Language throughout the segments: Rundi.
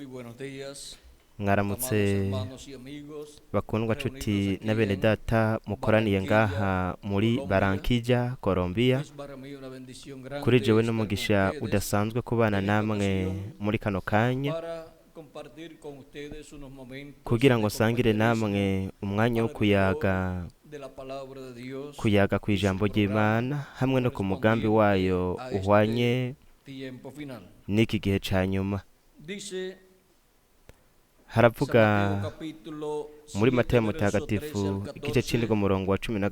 Muy buenos días, Mwaramutse amados hermanos y amigos bakundwa nshuti reunidos na aquí bene en data mukoraniye ngaha muri Colombia. Barranquilla, Colombia. Es para mí una bendición Kuri grande jewe estar con n'umugisha ustedes udasanzwe kubana en esta namwe ocasión muri kano kanya para compartir con ustedes unos momentos kugira de ngo nsangire compañerismo namwe umwanya wo alrededor kuyaga de la palabra de Dios kuyaga ku y su ijambo programa ry'Imana hamwe no ku mugambi correspondiente wayo a este uhwanye tiempo final. n'iki gihe ca nyuma. Dice San Haravuga Mateo capítulo muri 7, Matayo verso 13 mutagatifu al igice c'indwi 14, umurongo wa 13 na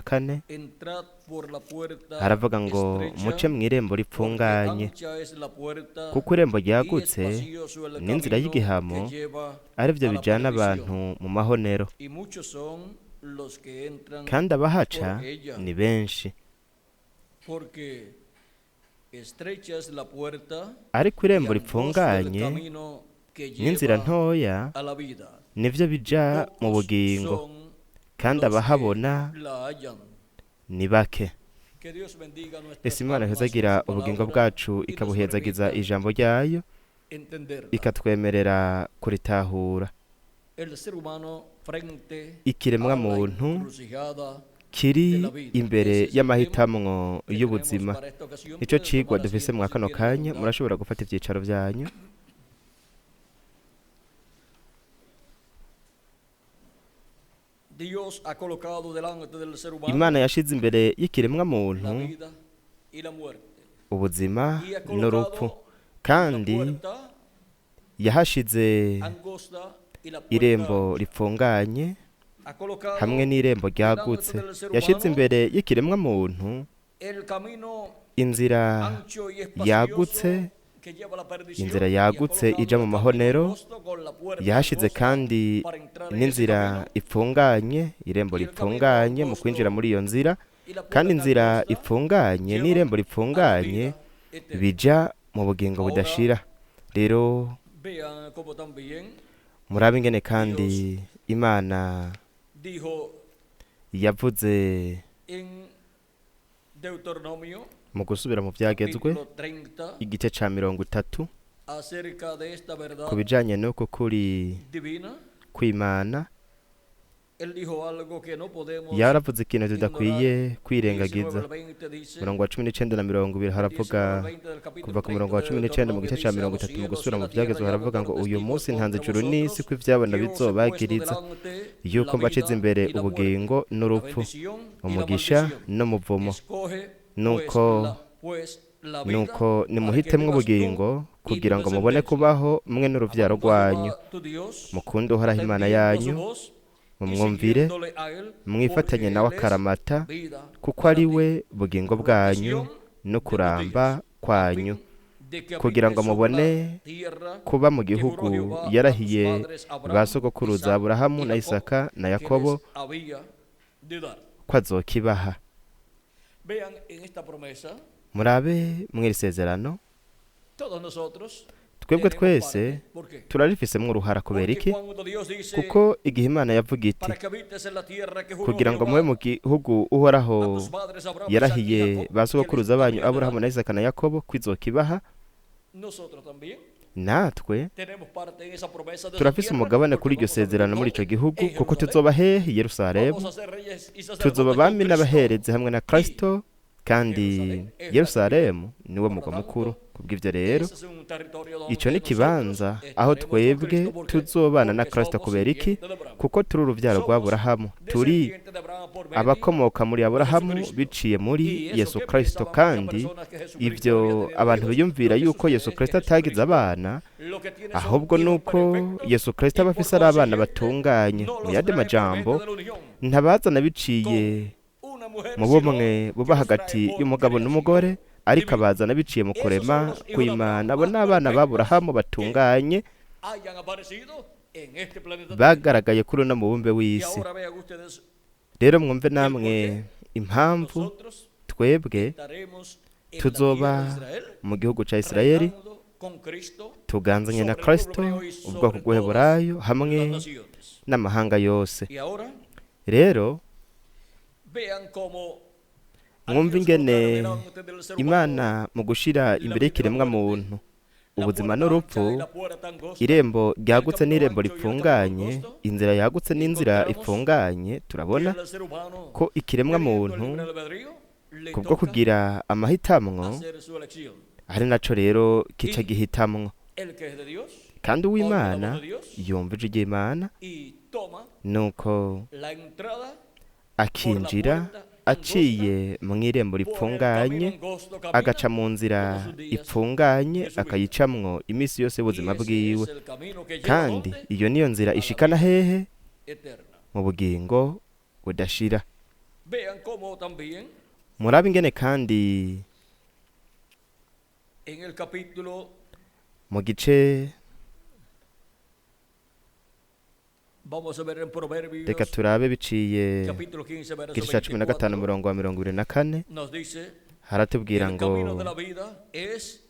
14 entrad por la puerta haravuga ngo muce estrecha, mw'irembo porque ripfunganye ancha es la puerta kuko irembo y ryagutse espacioso el n'inzira camino que y'igihamo lleva arivyo a la bijana perdición, abantu mu mahonero y muchos son los que entran kandi abahaca por ella, ni benshi. porque estrecha es la puerta Ariko y irembo angosto el ripfunganye camino que n'inzira lleva ntoya a la vida, nivyo y bija mu pocos bugingo son kandi los que abahabona la hallan. ni bake. Que Dios bendiga Ese nuestras Imana almas con ihezagira su ubugingo palabra bwacu y nos ikabuhezagiza permita ijambo ryayo entenderla. ikatwemerera kuritahura. El ser humano frente Ikiremwa a la muntu encrucijada kiri de la vida. imbere Ese es el tema y'amahitamwo que tenemos y'ubuzima. para esta ocasión. Nico Pueden cigwa tomar dufise asiento mwa si kano tienen kanya, bondad. murashobora gufata ivyicaro vyanyu. Dios ha colocado delante del ser humano Imana yashize imbere y'ikiremwa la muntu vida y la muerte. ubuzima Y ha n'urupfu, colocado la kandi puerta yahashize angosta y la puerta irembo ancha. ripfunganye Ha hamwe colocado n'irembo delante ryagutse. del ser Yashize humano imbere y'ikiremwa muntu el camino inzira ancho y yagutse, espacioso que lleva a la perdición inzira y ha yagutse colocado ija mu el camino mahonero, angosto con la puerta yahashize angosta kandi para entrar en ese n'inzira camino ipfunganye, irembo y el camino ripfunganye mu kwinjira angosto muri iyo nzira, y la kandi puerta inzira angosta ipfunganye lleva n'irembo a la ripfunganye vida eterna. bija mu bugingo Ahora budashira. Rero vean cómo también murabe ingene kandi Dios Imana dijo yavuze en Deuteronomio mu gusubira mu vyagezwe capítulo 30 igice ca 30 acerca de esta ku verdad bijanye n'uko kuri divina. kw'Imana. Él dijo algo que no podemos Yaravuze ikintu ignorar. tudakwiye 19 kwirengagiza. al 20 dice, Umurongo wa 19 na 20 haravuga 19 al 20 del capítulo kuva ku murongo 30 wa de 19 mu Deuteronomio gice ca dice, a mirongo los itatu mu cielos y gusubira a mu la tierra vyagezwe llamo haravuga por ngo uyu testigos munsi ntanze contra ijuru n'isi vosotros ko ivyabona que os he puesto bizobagiriza delante yuko la mbashize vida imbere y la muerte, ubugingo la n'urupfu, bendición y la umugisha maldición. n'umuvumo. Escoge pues Nuko la vida nuko para que nimuhitemwo vivas tú ubugingo y tu kugira ngo mubone descendencia, kubaho mwe n'uruvyaro amando a rwanyu, Jehová tu Dios, mukunde Uhoraho Imana atendiendo a su yanyu, voz y mumwumvire, siguiéndole a él, mwifatanye porque nawe él es akaramata, vida kuko para ari ti, we bugingo bwanyu protección no de tus kuramba días, a kwanyu, fin de que kugira ngo habites sobre la mubone tierra kuba mu que juró gihugu Jehová a tus yarahiye padres ba Abraham, sogokuruza Isaac Aburahamu y na Jacob, Isaka na que Yakobo les había de dar. ko azokibaha. Vean en esta promesa, Murabe mw'iri sezerano, todos nosotros twebwe tenemos twese parte. ¿Por qué? turarifisemwo uruhara. Kubera Porque iki? cuando Dios dice, Kuko igihe Imana yavuga iti para que habites en la tierra que juró kugira ngo mube Jehová mu gihugu Uhoraho a tus padres Abraham, Isaac y yarahiye Jacob, ba que les sogokuruza banyu había de Aburahamu dar, na Isaka na Yakobo ko izokibaha, nosotros también natwe tenemos parte en esa promesa de esa turafise tierra, umugabane porque kuri iryo vamos a vivir sezerano muri ico ¿dónde? gihugu, En kuko Jerusalén. tuzoba hehe? I Yerusalemu. Vamos a ser reyes y Tuzoba sacerdotes con abami Cristo. n'abaherezi hamwe na Y Kristo, kandi Jerusalén es la capital. Yerusalemu niwo Por lo mugwa mukuru. tanto, Kubw'ivyo rero ese es un territorio ico donde ni nosotros ikibanza aho estaremos con twebwe Cristo. ¿Por qué? tuzobana na Porque Kristo. somos Kubera iki? simiente de Abraham. Kuko turi uruvyaro rwa Somos Aburahamu, turi descendientes de Abraham por medio abakomoka muri de Aburahamu Jesucristo. biciye muri Y eso Yesu que Kristo. pensaban muchas Kandi personas que Jesucristo ivyo había tenido abantu hijos, biyumvira lo que yuko sucede Yesu es que Kristo atagize Jesucristo abana, lo que tiene son ahubwo hijos nuko perfectos Yesu Kristo y aba por afise ari abana consiguiente batunganye. no Mu los yandi trae por majambo, medio de la unión ntabazana biciye con una mujer, mu sino bumwe que buba los trae hagati por y'umugabo creación n'umugore, ariko divina. abazana biciye mu Esos son kurema los hijos de Abraham kw'Imana. Abo más ni abana perfectos b'Aburahamu que batunganye hayan aparecido en este planeta Tierra. bagaragaye kuri uno mubumbe Y w'isi. ahora vean ustedes Rero mwumve el por namwe qué impamvu nosotros twebwe estaremos en la tierra de tuzoba Israel mu gihugu ca Isirayeli reinando con Cristo tuganzanye na sobre el pueblo Kristo, hebreo y ubwoko sobre todas bw'Ubuheburayo hamwe las naciones. n'amahanga yose. Y ahora Rero vean cómo al mwumve Dios ingene colocar delante del ser humano Imana mu gushira la imbere vida y la y'ikiremwa muerte, muntu La ubuzima puerta n'urupfu, ancha y la puerta angosta, irembo el ryagutse camino n'irembo ancho y el camino ripfunganye, angosto, inzira yagutse n'inzira encontramos ifunganye, turabona que el ser humano, ko ikiremwa teniendo el muntu libre albedrío, le kubwo toca kugira amahitamwo, hacer su elección. ari naco rero kica Y gihitamwo. el que es de Dios, Kandi oye la voz uw'Imana de Dios yumva ijwi ry'Imana, y toma nuko la entrada por la akinjira puerta angosta, aciye mw'irembo por el camino ripfunganye, angosto agaca camina mu nzira todos sus días ipfunganye, de su vida. akayicamwo iminsi yose Y y'ubuzima ese bwiwe. es el camino que lleva Kandi ¿dónde? iyo niyo nzira A la ishikana vida hehe? eterna. Mu bugingo budashira. Vean cómo también Murabe ingene kandi en el capítulo, mu gice, vamos a ver en reka Proverbios, turabe biciye capítulo 15, verso igice ca 15 24, umurongo wa 24, nos dice, haratubwira el ngo camino de la vida es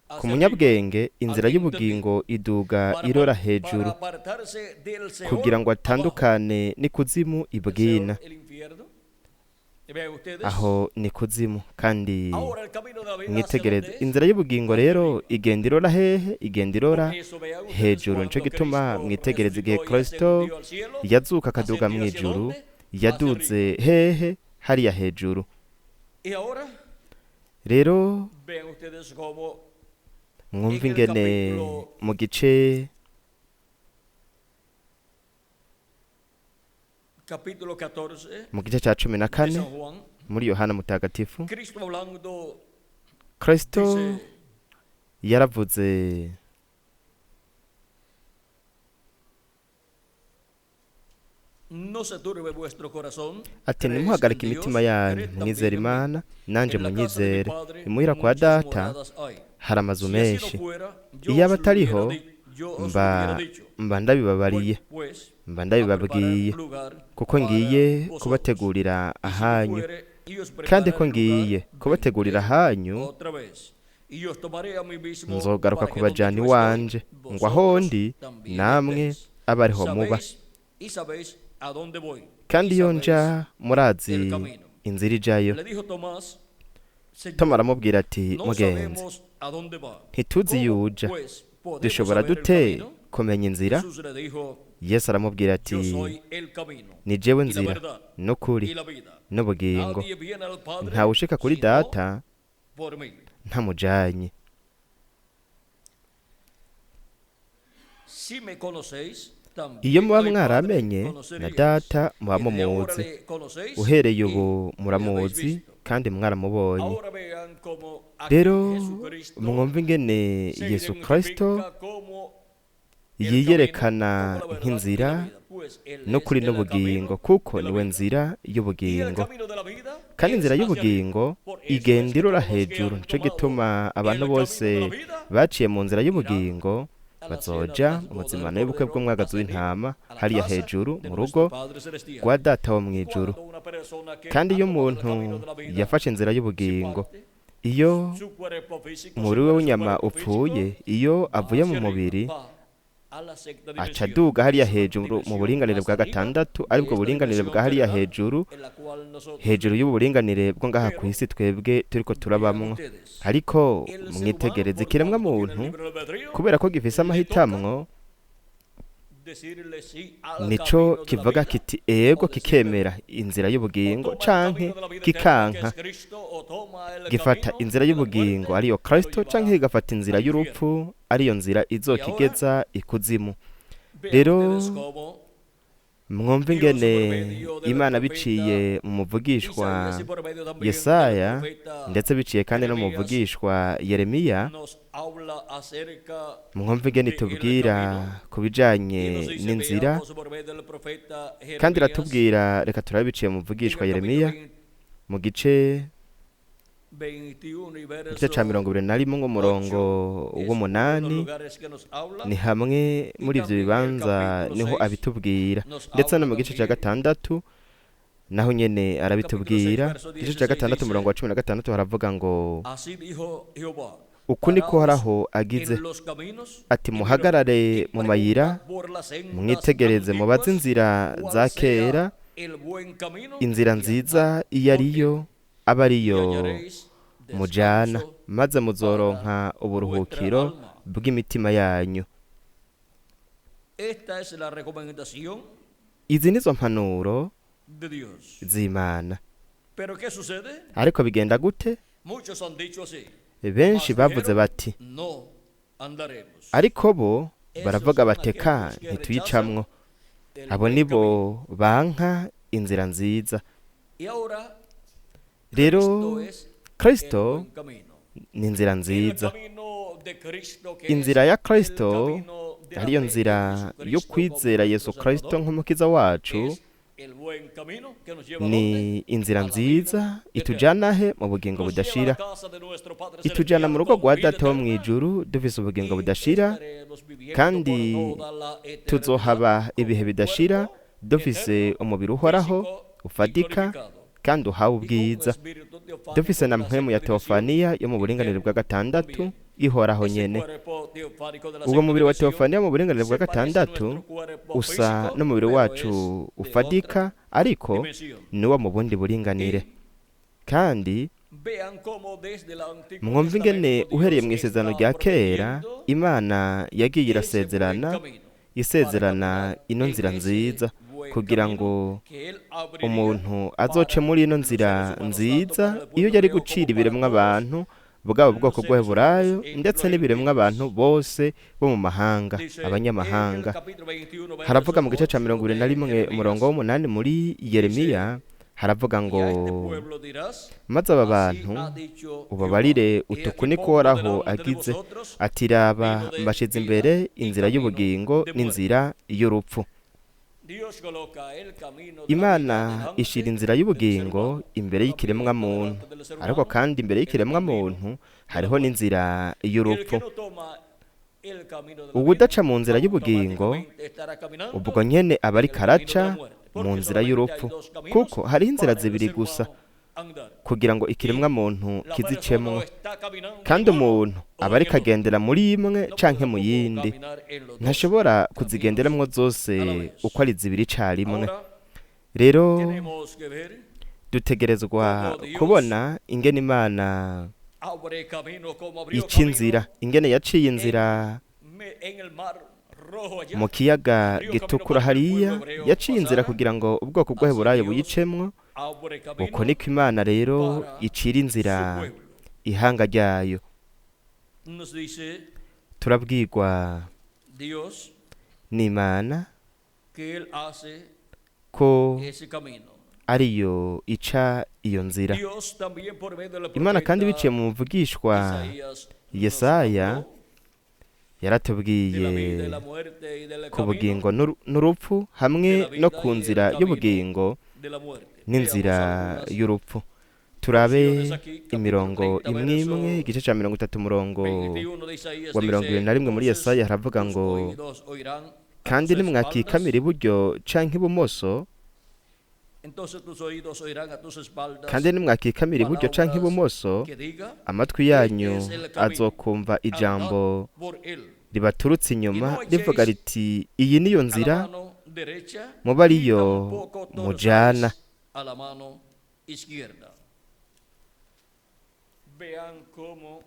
ku hacia arriba, munyabwenge inzira al y'ubugingo iduga para, irora para hejuru, apartarse del kugira Seol ngo abajo. atandukane n'ikuzimu El ibwina. Seol, el infierno. Vean ustedes, Aho ni kuzimu. Kandi ahora el camino de la vida hacia mwitegereze dónde es? inzira y'ubugingo Hacia rero arriba. igenda irora hehe? Igenda irora Por eso vean ustedes hejuru. Nico cuando gituma Cristo mwitegereze igihe resucitó y Kristo ascendió al cielo, yazuka akaduga ascendió hacia mw'ijuru, dónde? Hacia yaduze arriba. hehe? Hariya hejuru. Y ahora Rero vean ustedes cómo mwumve en el ingene capítulo mu gice capítulo 14 mu gice ca cumi na de kane San Juan, muri Yohana Mutagatifu, Cristo hablando Kristo dice, yaravuze no se turbe vuestro corazón, ati creéis en ntimuhagarike Dios, imitima yanyu, creed también mwizere en mí. Imana nanje En la casa de mi munyizere. Padre Imuhira kwa muchas data moradas hay. hari amazu Si así no menshi, fuera, yo iyo aba os lo hubiera atariho yo os lo mba hubiera dicho. mba Voy ndabibabariye, pues mba a preparar ndabibabwiye, lugar kuko para ngiye vosotros. kubategurira Y si me ahanyu. fuere y os Kandi ko preparare lugar, ngiye kubategurira vendré ahanyu, otra vez y os tomaré a mí mismo nzogaruka para que donde kubajana yo estoy, iwanje, ngo aho vosotros ndi también namwe estéis. abe ariho muba. Sabéis y sabéis a dónde voy Kandi y iyo sabéis nja murazi el camino. inzira ijayo. Le dijo Tomás, Toma Señor, aramubwira ati no mugenzi, sabemos a dónde va. ntituzi iyo ¿Cómo uja, pues podemos dushobora saber el dute camino? kumenya inzira? Jesús le dijo, Yesu aramubwira ati yo soy el camino ni jewe y la nzira verdad n'ukuri y la vida. n'ubugingo, Nadie viene al Padre ntawushika kuri sino data por mí. ntamujanye. Si me conocéis, Iyo también muba a mi Padre mwaramenye na conoceríais. data muba Y desde ahora mumuzi, le conocéis uhereye y ubu le habéis muramuzi visto. kandi mwaramubonye. Ahora vean cómo aquí Rero Jesucristo mwumve ingene se Yesu Kristo identifica como el camino, yiyerekana como la verdad y la nk'inzira vida. Pues Él es n'ukuri el n'ubugingo, camino kuko de la niwe vida. nzira Y el y'ubugingo. camino de la vida Kandi es inzira hacia arriba. y'ubugingo Por eso es igenda que irora todos los que hejuru, han nico tomado gituma abantu el camino de bose la vida baciye mu nzira irán y'ubugingo a la cena de bazoja las mu bodas del mazimano y'ubukwe Cordero bw'umwagazi hacia arriba, w'intama a la hariya casa hejuru de mu nuestro rugo Padre Celestial. rwa data wo mw'ijuru. Cuando una persona que Kandi ha iyo tomado el umuntu camino de la vida yafashe inzira se y'ubugingo, parte, iyo su cuerpo físico, se umubiri we muere su w'inyama cuerpo upfuye, físico, iyo va avuye mu hacia arriba, mubiri va a la sexta aca dimensión. aduga hariya Es una hejuru mu dimensión buringanire más bwa arriba gatandatu, de aribwo esta buringanire dimensión bwa hariya terrenal hejuru, en la cual nosotros hejuru y'uburinganire bwo ngaha Pero ku isi twebwe turiko vean turabamwo. ustedes, Ariko el ser humano, mwitegereze por ikiremwa cuanto tiene el muntu, libre albedrío, kubera ko gifise le toca amahitamwo, decirle sí al nico camino de la kivuga vida kiti ego, o decirle kikemera inzira no. O y'ubugingo toma el canke camino de la vida eterna, que kikanka. es Cristo, o toma el Gifata camino inzira de la y'ubugingo muerte, ariyo que lo Kristo, canke llevará kigafata inzira al infierno. y'urupfu ariyo nzira Y ahora izokigeza ikuzimu. vean Rero ustedes cómo mwumve Dios por ingene medio del Imana profeta biciye mu muvugishwa Isaías y por medio también del Yesaya, profeta ndetse biciye kandi no mu Jeremías muvugishwa Yeremiya, nos habla acerca mwumve ingene de el itubwira camino ku bijanye y nos dice, n'inzira, veamos por medio del profeta kandi Jeremías iratubwira, reka turabe biciye mu en muvugishwa el capítulo Yeremiya mu gice 21 y igice ca verso 21 umurongo 8 es uno de los w'umunani, lugares que nos habla ni hamwe y muri ivyo también el bibanza capítulo niho 6 abitubwira, nos ndetse no habla mu gice ca también. gatandatu naho nyene Capítulo 6 arabitubwira. verso Igice ca 16 gatandatu umurongo dice, wa 16 haravuga ngo así dijo Jehová, uku niko paraos Uhoraho agize en los caminos ati y mirad muhagarare y mu mayira, preguntad por las sendas mwitegereze mubaze antiguas inzira cuál za sea kera, el buen camino inzira y nziza andad iyo por ariyo él abe y ariyo hallaréis mujana, descanso maze para muzoronka vuestra uburuhukiro alma. bw'imitima yanyu. Esta es la recomendación Izi nizo mpanuro de Dios. z'Imana. Pero ¿qué sucede? Ariko bigenda gute? Muchos han dicho así: Benshi bavuze bati no andaremos. Ariko bo baravuga bateka ntituyicamwo. El Abo buen nibo camino. banka inzira nziza. Y ahora Rero Cristo es el Kristo buen camino. ni inzira El nziza. camino de Cristo, que Inzira es ya el Kristo camino de la ariyo fe en nzira Jesucristo yo como kwizera nuestro Yesu Kristo Salvador, nk'umukiza wacu es el buen camino que nos lleva, ni ¿dónde? inzira A la nziza vida itujana he mu bugingo Nos lleva a budashira. la casa de nuestro Padre Itujana Celestial mu rugo con rwa vida Data wo mu eterna, ijuru dufise ubugingo y budashira, estaremos viviendo kandi por toda la eternidad tuzohaba con ibihe un bidashira cuerpo dufise eterno, umubiri uhoraho físico y ufatika glorificado, kandi uhawe y con un ubwiza, espíritu teofánico dufise na de la mpwemu ya séptima dimensión teofaniya yo mu buringanire bwa eterno gatandatu también. ihoraho Ese nyene. cuerpo teofánico de la Ubwo séptima mubiri wa dimensión teofaniya mu buringanire bwa se parece a gatandatu nuestro cuerpo usa físico, n'umubiri pero wacu es de ufatika otra ariko dimensión. n'uwo mu bundi buringanire. Y Kandi vean cómo desde el Antiguo mwumve ingene Testamento uhereye Dios mu isezerano está rya kera prometiendo Imana yagiye ese buen irasezerana camino para isezerana caminar ino en nzira ese nziza buen kugira camino ngo que Él abriría umuntu azoce para muri ino los nzira seres humanos, tanto nziza para el iyo pueblo yari hebreo como gucira para ibiremwa todos abantu bwaba ubwoko los seres bw'Abaheburayo humanos, ndetse incluyendo n'ibiremwa abantu bose bo mu mahanga, Dice en el abanyamahanga. capítulo 21, Haravuga verso mu gice ca 8 mirongo ibiri na de rimwe umurongo Jeremías, w'umunani muri Yeremiya haravuga y ngo a este pueblo dirás: maze aba así bantu ha dicho Jehová, ubabarire he aquí utuku niko pongo Uhoraho delante de agize vosotros ati raba camino de mbashize vida imbere y inzira camino y'ubugingo de muerte. n'inzira y'urupfu. Dios coloca el camino de la vida Imana delante ishira inzira del ser y'ubugingo humano. imbere También y'ikiremwa muntu, delante del ser ariko humano kandi imbere el y'ikiremwa camino muntu de la hariho muerte. n'inzira El y'urupfu. que no toma el camino de la vida Uwudaca mu nzira y'ubugingo automáticamente estará caminando ubwo nyene aba en ariko el camino de la araca muerte, mu porque nzira solamente hay y'urupfu, dos caminos kuko hariho inzira para el zibiri ser gusa humano andar. kugira ngo ikiremwa Y muntu la persona kizicemwo, o está caminando en kandi uno umuntu o aba en ariko el otro. agendera muri imwe No puede canke mu tampoco yindi, caminar en los dos ntashobora caminos kuzigenderamwo zose a la vez. uko ari zibiri icarimwe. Ahora Rero tenemos que ver dutegerezwa cómo Dios kubona ingene Imana abre camino, cómo abrió ica inzira, camino ingene yaciye en, inzira en el mar Rojo allá, mu kiyaga abrió camino gitukura para que el pueblo hariya, hebreo yaciye inzira pasara. kugira ngo ubwoko Así bw'Abaheburayo Dios buyicemwo. abre Uko camino niko Imana rero para icira su inzira pueblo. ihanga ryayo. Nos dice Turabwirwa Dios n'Imana que Él hace ko ese camino. ariyo ica iyo nzira. Dios también por medio del Imana kandi biciye profeta mu muvugishwa Isaías nos Yesaya habló de la vida y yaratubwiye de la muerte y del ku camino bugingo n'urupfu hamwe de la no vida ku y el nzira camino y'ubugingo de la muerte. n'inzira Veamos algunas y'urupfu. Turabe porciones aquí, capítulo imirongo 30, imwe imwe, verso igice ca 30 umurongo 21 de Isaías wa mirongo ibiri dice: na rimwe muri entonces Yesaya haravuga tus ngo oídos oirán a kandi tus nimwakikamira espaldas, iburyo canke ibumoso, entonces tus oídos oirán a tus espaldas kandi nimwakikamira iburyo canke palabras ibumoso, que diga: amatwi este yanyu es el camino, azokumva andad ijambo por él. ribaturutse Y inyuma no rivuga echéis riti iyi niyo a la nzira mano derecha, muba ni ariyo tampoco mujana. torzáis a la mano izquierda. Vean cómo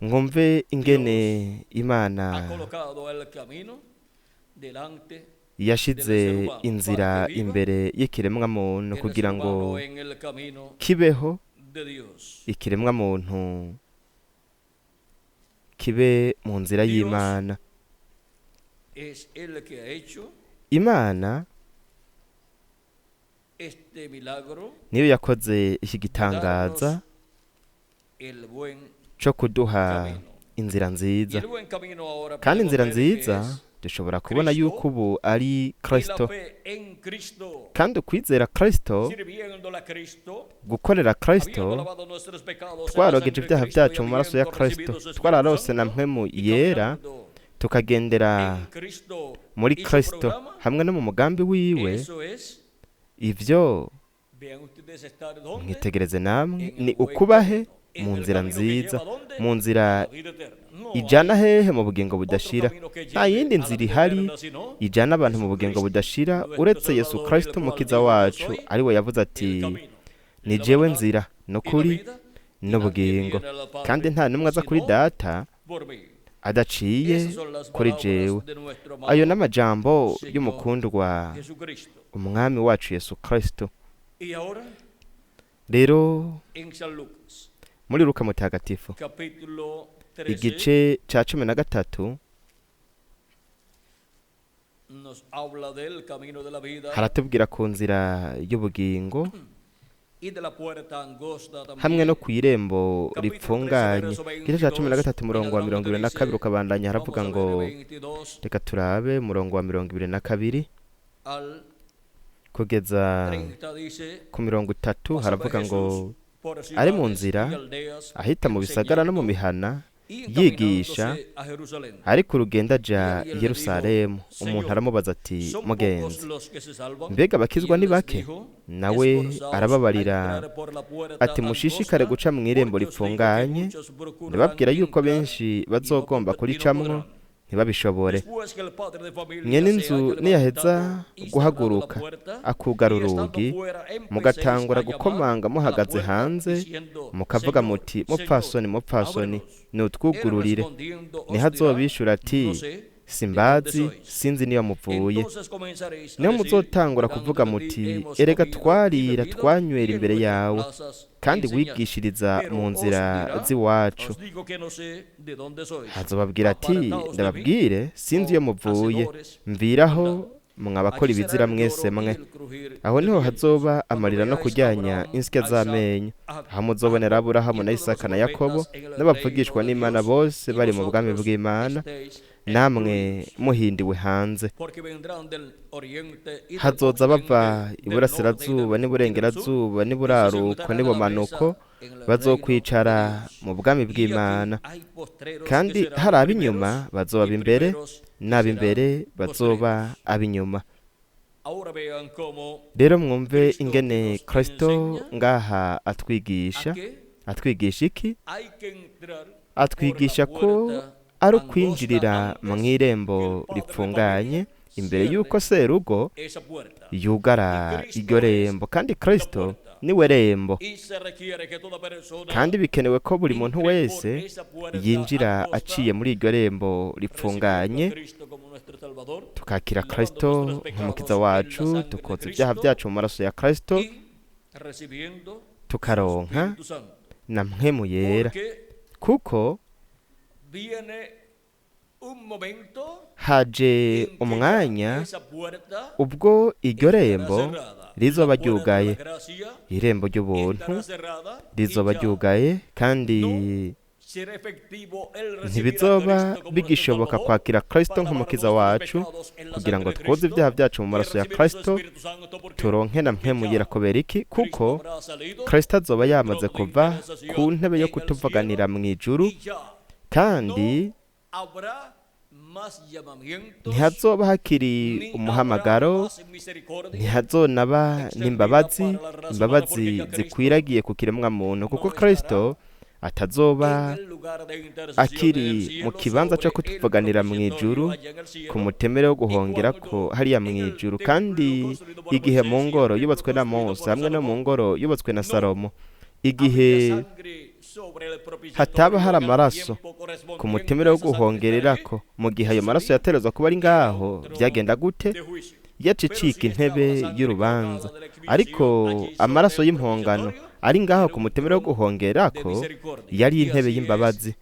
Mwumve ingene ha Imana colocado el camino delante yashize del ser humano para inzira que viva imbere y'ikiremwa muntu el kugira ser ngo humano en el camino kibeho, de Dios. ikiremwa muntu kibe mu nzira Dios y'Imana. es el que ha hecho Imana este milagro niyo yakoze iki de gitangaza darnos el buen co kuduha camino. inzira Y nziza. el buen camino ahora Kandi podemos inzira ver que nziza es dushobora kubona Kristo yuko ubu ari y la Kristo, fe en Cristo, kandi ukwizera Kristo, sirviéndole a Cristo, gukorera habiendo Kristo, lavado nuestros pecados en la twarogeje sangre de ibyaha Cristo y byacu mu maraso ya habiendo Kristo, recibido su Espíritu twararose na Santo mpwemu y yera, caminando tukagendera en Cristo muri y su Kristo programa, hamwe no mu mugambi wiwe. eso es, Ivyo vean ustedes estar donde, mwitegereze namwe en el ni buen ukubahe camino, en mu el nzira camino que nziza, lleva donde, mu a nzira la vida eterna. No ijana hay hehe mu bugingo otro budashira. camino que Nta lleve yindi a la nzira vida ihari eterna sino ijana abantu mu bugingo Jesucristo, budashira nuestro uretse Yesu Salvador, el Kristo cual umukiza dijo: yo wacu, soy ari we yavuze el ati camino, ni la jewe verdad nzira y la n'ukuri vida, y nadie n'ubugingo, viene al kandi Padre nta n'umwe aza kuri sino Data por mí. adaciye Esas son las kuri palabras jewe. de nuestro amado Ayo n'amajambo Señor y'umukundwa Jesucristo. umwami wacu Yesu Kristo. Y ahora Rero en San Lucas, muri Luka mutagatifu capítulo 13, igice ca 13 nos habla del camino de la vida haratubwira ku nzira y'ubugingo y de la puerta angosta también. hamwe no ku irembo ripfunganye. Igice ca 13 umurongo wa 22 ukabandanya haravuga Vamos a ngo ver 22 reka turabe umurongo wa 22 al kugeza 30 dice, ku 30 pasaba haravuga ngo Jesús por ari mu ciudades nzira y aldeas, ahita mu bisagara no mu mihana y yigisha encaminándose a Jerusalén. ariko urugendo aja i Yerusalemu. Umuntu aramubaza ati Son pocos mugenzi, los que se salvan. mbega Y abakizwa él ni les bake? dijo, Nawe "Esforzaos a arababarira entrar por la puerta ati mushishikare angosta, guca mu irembo porque os digo que ripfunganye, muchos procurarán ndababwira yuko entrar benshi y no bazogomba y no kuricamwo podrán. ntibabishobore. Después que el padre de familia Mwene se inzu haya niyaheza levantado y cerrado la guhaguruka puerta, akugara y estando urugi, fuera empezaréis mugatangura a llamar gukomanga a la muhagaze puerta, hanze, diciendo, mukavuga Señor, muti Señor, mupfasoni mupfasoni ábrenos. Él nutwugururire. respondiendo os Niho azobishura dirá, ati no sé de dónde simbazi, sois. sinzi niyo muvuye. Entonces comenzaréis a Niho decir, muzotangura delante kuvuga de ti muti hemos erega comido y twarira bebido, twanywera y en imbere nuestras yawe, plazas kandi enseñaste. wigishiriza Pero mu os nzira dirá, z'iwacu. os digo que no sé de dónde sois. Azobabwira ati Apartaos de mí, ndababwire sinzi iyo oh muvuye, hacedores de mviraho maldad. mwabakora Allí será ibizira el mwese lloro y mwe. el crujir Aho de niho dientes, hazoba cuando amarira no veáis a kuryanya Abraham, insya a Isaac, z'amenyo, a aho muzobonera Jacob y Aburahamu na todos los Isaka na Yakobo profetas en el reino n'abavugishwa de n'Imana Dios, bose y bari mu bwami vosotros bw'Imana, estéis namwe excluidos. muhindiwe hanze. Porque vendrán del oriente y del Hazoza bava occidente, del norte y iburasirazuba del sur, y se n'iburengerazuba n'iburaruko sentarán a la n'ibumanuko, mesa en el reino de bazokwicara Dios. mu bwami Y aquí bw'Imana. hay postreros que Kandi serán hari ab'inyuma primeros bazoba y ab'imbere, primeros que serán n'ab'imbere bazoba postreros. ab'inyuma. Ahora vean cómo Rero mwumve Cristo ingene nos Kristo enseña ngaha a atwigisha. que Atwigisha iki? hay que entrar por la Atwigisha ko puerta ari angosta ukwinjirira antes mu que irembo el padre de ripfunganye familia imbere cierre y'uko serugo esa puerta. yugara Y Cristo iryo es rembo, kandi la Kristo puerta. niwe rembo. Y se requiere que toda persona Kandi bikenewe ko buri muntu entre por wese esa puerta yinjira angosta, aciye muri iryo rembo recibiendo a ripfunganye, Cristo como nuestro Salvador, tukakira lavando Kristo nuestros nk'umukiza pecados en la wacu, sangre de tukoza ibyaha Cristo byacu mu maraso ya Kristo, y recibiendo su tukaronka Espíritu Santo. na mpwemu yera, Porque kuko viene un momento haje en que ya umwanya esa puerta ubwo iryo estará rembo cerrada. La rizoba puerta de la ryugaye, gracia irembo ry'ubuntu estará cerrada y rizoba ya ryugaye, kandi no será efectivo el recibir a ntibizoba Cristo como nuestro bigishoboka Salvador kwakira Kristo para lavar nk'umukiza nuestros wacu, pecados en la kugira sangre ngo de twoze Cristo ibyaha byacu mu y maraso ya recibir su Kristo, Espíritu Santo, porque turonke na mpwemu ya yera. Kubera iki? Cristo Kuko habrá salido Kristo azoba del yamaze trono de kuva ku intercesión ntebe yo en el cielo kutuvuganira mu ijuru, y ya kandi no habrá más llamamientos ntihazoba hakiri ni habrá umuhamagaro, más misericordia ntihazonaba extendida n'imbabazi, para la raza humana, imbabazi porque ya Cristo zikwiragiye ku kiremwa muntu, kuko no Kristo estará atazoba en el lugar de intercesión en el akiri mu cielo kibanza cyo sobre el kutuvuganira mu ijuru, propiciatorio allá en el ku cielo, mutemere wo y guhongerako cuando hariya mu en el ijuru, templo kandi construido por igihe mu Moisés y el ngoro templo yubatswe na construido Mose por hamwe no mu Salomón ngoro yubatswe na no Salomo, igihe había sangre sobre el hataba propiciatorio hari en el amaraso tiempo ku correspondiente mutemere a wo esa sangre estar allí, guhongererako, mu gihe ayo maraso sucedía yaterezwa kuba ari era ngaho, un trono byagenda gute? de juicio. Yaca Pero si icika estaba intebe la sangre y'urubanza. colocada de la Ariko expiación allí sobre amaraso el y'impongano propiciatorio, ari ngaho era ku un mutemere wo trono de guhongerako misericordia. yari Y intebe así es y'imbabazi.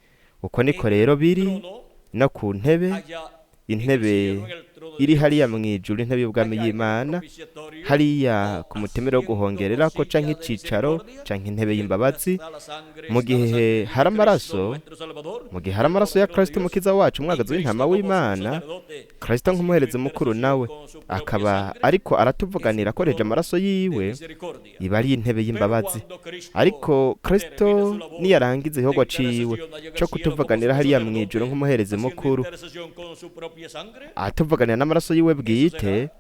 Uko niko en el rero biri trono no ku ntebe, allá en el intebe cielo, en el trono de iri hariya Dios, mu ijuru, intebe y'ubwami allá en el y'Imana, propiciatorio hariya o ku mutemere wo asiento o guhongererako silla canke de icicaro misericordia, canke intebe mientras y'imbabazi, está la sangre, mu está la gihe sangre de hari Cristo amaraso, nuestro Salvador, mu gihe hari el amaraso ya Cordero de Kristo Dios, umukiza wacu, y umwagazi w'intama Cristo como su w'Imana, sacerdote Kristo haciendo nk'umuherezi mukuru intercesión nawe con su propia akaba sangre, ariko es aratuvuganira un akoresheje trono amaraso de yiwe, misericordia. iba ari intebe Pero y'imbabazi. cuando Cristo Ariko Kristo termine su labor niyarangiza de igikorwa ciwe intercesión allá en co el cielo como kutuvuganira sumo hariya mu ijuru sacerdote, nk'umuherezi haciendo mukuru, intercesión con su propia sangre, atuvuganira n'amaraso yiwe eso bwite, será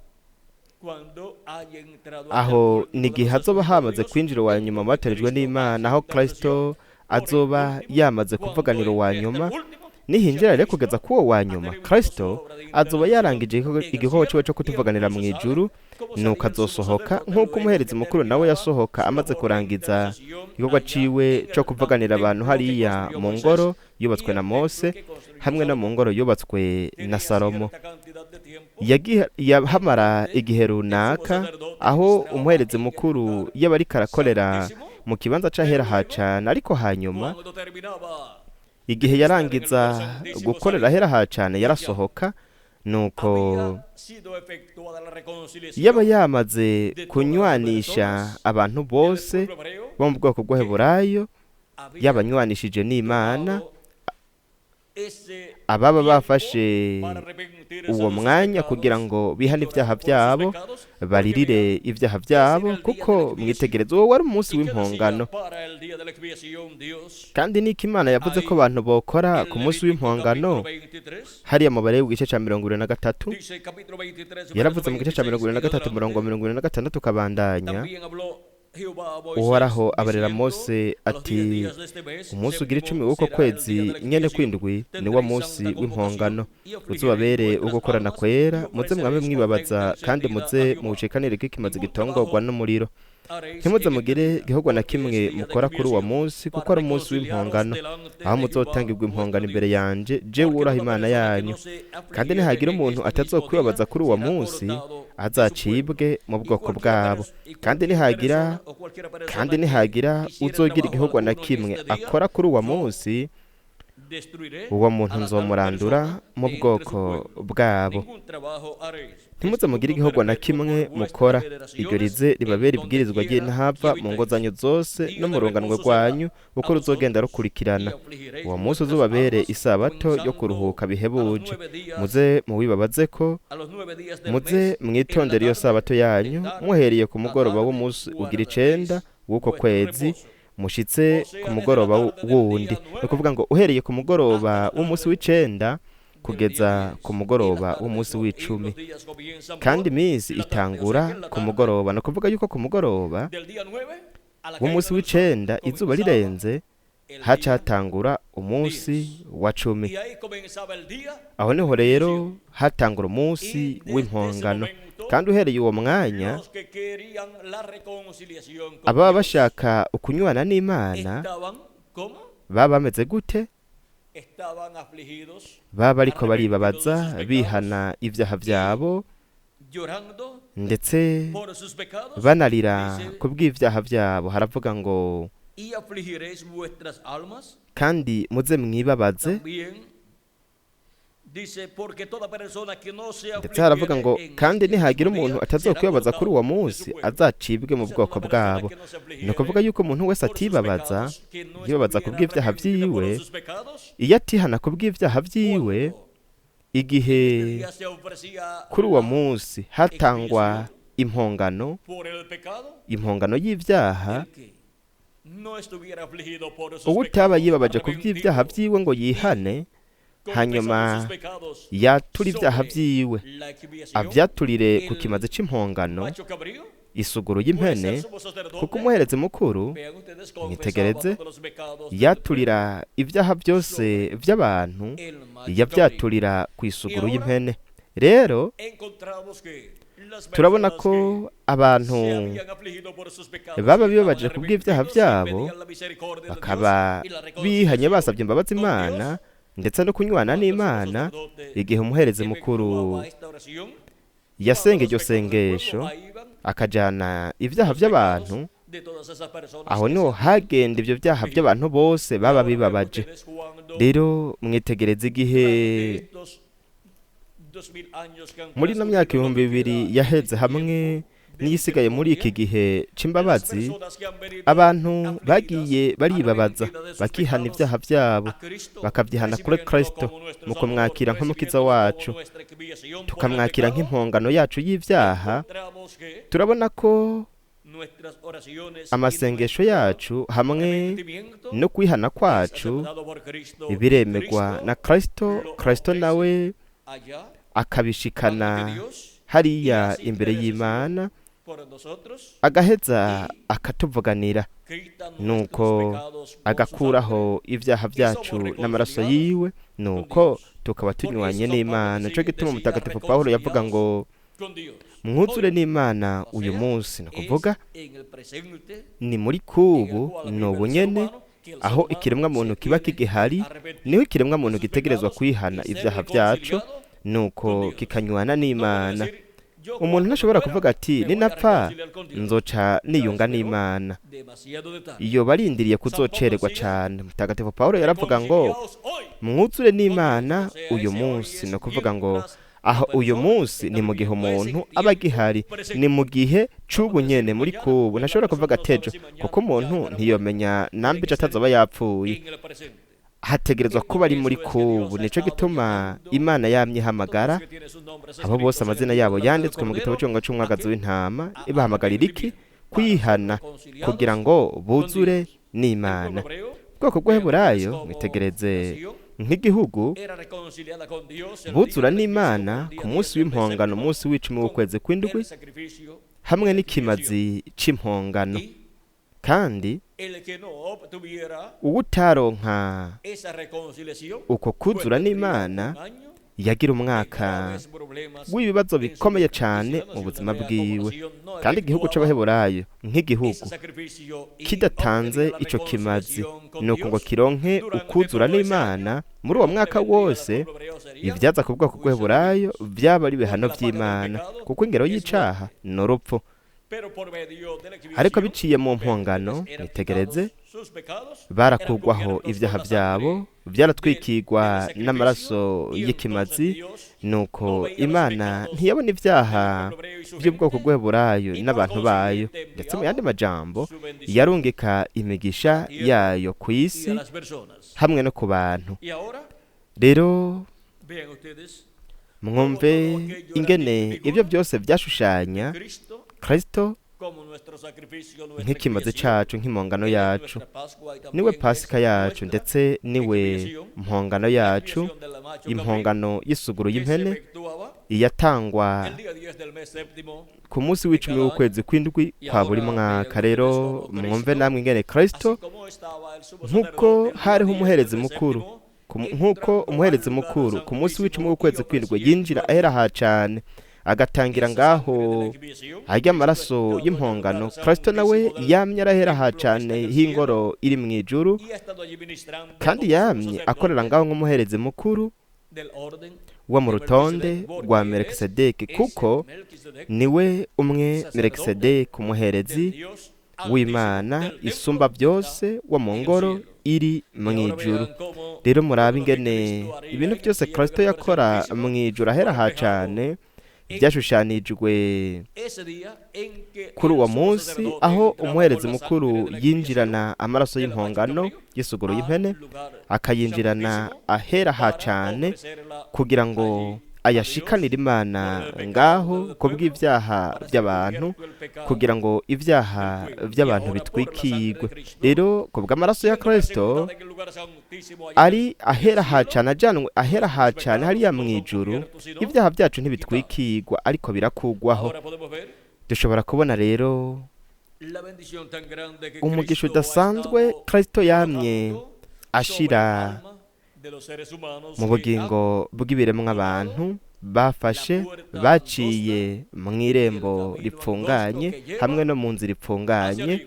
cuando haya entrado hasta el aho último ni de igihe los hazoba escogidos de hamaze Dios, kwinjira uwa en nyuma mu donde batoranijwe Cristo n'Imana, hace aho Kristo intercesión por el azoba último, yamaze cuando kuvuganira uwa entre hasta nyuma, el último, Nihinjira rero kugeza k'uwo wa nyuma, Kristo azoba yarangije igikorwa ciwe co kutuvuganira mu ijuru, nuko azosohoka nk'uko umuherezi mukuru nawe yasohoka amaze kurangiza igikorwa ciwe co kuvuganira abantu hariya mu ngoro yubatswe na Mose hamwe no mu ngoro yubatswe na Salomo. Yahamara igihe runaka aho umuherezi mukuru yaba ariko arakorera mu kibanza c'ahera hacana, ariko hanyuma igihe yarangiza gukorera ahera hacana yarasohoka. Nuko yaba yamaze kunywanisha abantu bose bo mu bwoko bw'Abaheburayo, yabanywanishije n'Imana, ababa bafashe uwo mwanya kugira ngo bihane ibyaha byabo, baririre ibyaha byabo, kuko mwitegereze uwo wari umunsi w'impongano. Kandi niko Imana yavuze ko abantu bokora ku munsi w'impongano hariya mu Balewi igice ca 23, yaravuze mu gice ca 23 murongo 26 kabandanya, Uhoraho abarira Mose ati: umunsi ugira 10 w'uko kwezi nyene kw'indwi ni wo munsi w'impongano, uzobabere uwo gukorana kwera, muze mwame mwibabaza kandi muze muwucikanire k'ikimazi gitongorwa n'umuriro. Ntimuze mugire igikorwa na kimwe mukora kuri uwo munsi, kuko ari umunsi w'impongano, aho muzotangirwa impongano imbere yanje, jewe Uhoraho Imana yanyu. Kandi nihagira umuntu atazokwibabaza kuri uwo munsi, azacibwe mu bwoko bwabo. Kandi nihagira uzogira igikorwa na kimwe akora kuri uwo munsi, uwo muntu nzomurandura mu bwoko bwabo. Ntimuze mugire igikorwa na kimwe mukora, iryo rize ribabera ibwirizwa ry'intahava mu ngo zanyu zose no mu runganwe rwanyu, uko ruzogenda rukurikirana. Uwo munsi uzobabere isabato yo kuruhuka bihebuje, muze muwibabazeko, muze mwitondere iyo sabato yanyu, muhereye ku mugoroba w'umunsi ugira 9 w'uko kwezi, mushitse ku mugoroba wundi. Ni ukuvuga ngo uhereye ku mugoroba w'umunsi w'9 kugeza ku mugoroba w'umunsi w'10, kandi iminsi itangura ku mugoroba. Ni ukuvuga yuko ku mugoroba w'umunsi w'9 izuba rirenze haca hatangura umunsi wa 10. Aho niho rero hatangura umunsi w'impongano. Kandi uhereye uwo mwanya, ababa bashaka ukunywana n'Imana baba bameze gute? Baba ariko baribabaza, bihana ibyaha byabo, ndetse banarira ku bw'ibyaha byabo. Haravuga ngo kandi muze mwibabaze, ndetse haravuga ngo kandi nihagira umuntu atazokwibabaza kuri uwo munsi, azacibwe mu bwoko bwabo. Ni ukuvuga yuko umuntu wese atibabaza, yibabaza ku bw'ibyaha byiwe, iyo atihana ku bw'ibyaha byiwe, igihe kuri uwo munsi hatangwa impongano, impongano y'ibyaha, uwutaba yibabaje ku bw'ibyaha byiwe ngo yihane, hanyuma yatura ibyaha byiwe, avyaturire ku kimazi c'impongano, isuguru y'impene, kuko umuherezi mukuru, mwitegereze, yaturira ibyaha byose by'abantu, yavyaturira ku isuguru y'impene. Rero turabona ko abantu baba bibabaje ku bw'ibyaha byabo, bakaba bihanye basabye imbabazi Imana ndetse no kunywana n'Imana. Igihe umuherezi mukuru yasenga iryo sengesho akajana ibyaha by'abantu, aho niho hagenda ibyo byaha by'abantu bose baba bibabaje. Rero mwitegereze igihe muri ino myaka 2000 yaheze hamwe n'iyisigaye muri iki gihe c'imbabazi, abantu bagiye baribabaza, bakihana ibyaha byabo, bakabyihana kuri Kristo mu kumwakira nk'umukiza wacu, tukamwakira nk'impongano yacu y'ibyaha. Turabona ko amasengesho yacu hamwe no kwihana kwacu biremegwa na Kristo. Kristo nawe akabishikana hariya imbere y'Imana. agaheza akatuvuganira, nuko agakuraho ibyaha byacu n'amaraso yiwe, nuko tukaba tunywanye n'Imana. Nico gituma Mutagatifu Pawulo yavuga ngo mwuzure n'Imana uyu munsi, ni ukuvuga ni muri kubu, ni ubunyene aho ikiremwa muntu kiba kigihari, niho ikiremwa muntu gitegerezwa kwihana ibyaha byacu, nuko kikanywana n'Imana. Umuntu ntashobora kuvuga ati ninapfa nzoca niyunga n'Imana, iyo barindiriye kuzocererwa cyane. Mutagatifu Pawulo yaravuga ngo mwuzure n'Imana uyu munsi, ni ukuvuga ngo aho uyu munsi ni mu gihe umuntu aba agihari, ni mu gihe c'ubu nyene muri kubu. Ntashobora kuvuga atejo, kuko umuntu ntiyomenya nambi ejo atazoba yapfuye, hategerezwa kuba ari muri kubu. Nico gituma Imana yamye ihamagara abo bose amazina yabo yanditswe mu gitabo cy'ingo c'umwagazi w'intama, ibahamagarira iki? Kwihana, kugira ngo buzure n'Imana. Ubwoko bw'Abaheburayo, mwitegereze nk'igihugu, buzura n'Imana ku munsi w'impongano, umunsi w'icumi w'ukwezi kw'indwi, hamwe n'ikimazi c'impongano. Kandi uwutaronka uko kuzura n'Imana yagira umwaka w'ibibazo bikomeye cyane mu buzima bwiwe. Kandi igihugu c'Abaheburayo nk'igihugu kidatanze ico kimazi, nuko ngo kironke ukuzura n'Imana muri uwo mwaka wose, ibyaza ku bwoko bw'Abaheburayo byaba ari ibihano vy'Imana, kuko ingero y'icaha ni urupfu. Ariko biciye mu mpongano, nitegereze, barakugwaho ibyaha byabo, byaratwikirwa n'amaraso y'ikimazi, nuko Imana ntiyabona ibyaha by'ubwoko bw'Abaheburayo n'abantu bayo. Ndetse mu yandi majambo, yarungika imigisha yayo ku isi hamwe no ku bantu. Rero mwumve ingene ibyo byose byashushanya Kristo nk'ikimazi cacu, nk'impongano yacu. Niwe Pasika yacu, ndetse niwe mpongano yacu, impongano y'isuguru y'impene iyatangwa ku munsi w'icumi w'ukwezi kw'indwi kwa buri mwaka. Rero mwumve namwe ingene Kristo, nk'uko hariho umuherezi mukuru, nk'uko umuherezi mukuru ku munsi w'icumi w'ukwezi kw'indwi yinjira ahera ha cane, agatangira ngaho arya amaraso y'impongano, Kristo nawe yamye arahera ha cane h'ingoro iri mu ijuru, kandi yamye akorera ngaho nk'umuherezi mukuru wo mu rutonde rwa Melkisedeki, kuko niwe umwe Melkisedeki, umuherezi w'Imana isumba byose wo mu ngoro iri mu ijuru. Rero murabe ingene ibintu byose Kristo yakora mu ijuru ahera ha cane byashushanijwe kuri uwo munsi aho umuherezi mukuru yinjirana amaraso y'impongano y'isuguru y'impene, akayinjirana ahera ha cane kugira ngo ayashikanire Imana ngaho ku bw'ibyaha by'abantu, kugira ngo ibyaha by'abantu bitwikirwe. Rero ku bw'amaraso ya Kristo ari ahera ha cane, ajanwe ahera ha cane hariya mu ijuru, ibyaha byacu ntibitwikirwa ariko birakugwaho. Dushobora kubona rero umugisha udasanzwe Kristo yamye ashira mu bugingo bw'ibiremwa abantu bafashe, baciye mu irembo ripfunganye hamwe no mu nzira ipfunganye